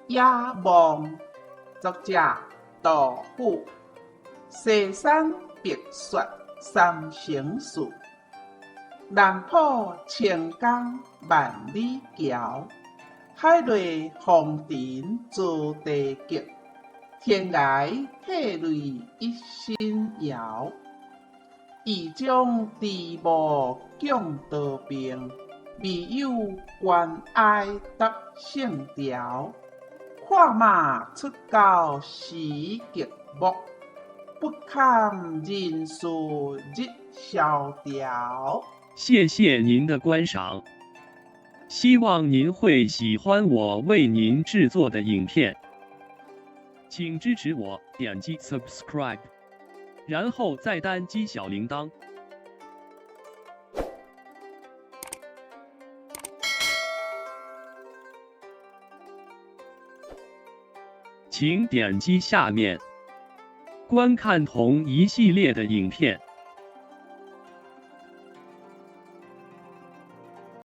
野望，作者杜甫。西山白雪三省事，南浦清江万里桥。海内风尘遭地极，天涯涕泪一身摇。意中迟暮降刀兵，未有关哀答圣朝。看马出交时极目，不堪人事日萧条。谢谢您的观赏，希望您会喜欢我为您制作的影片，请支持我点击 subscribe，然后再单击小铃铛。请点击下面观看同一系列的影片。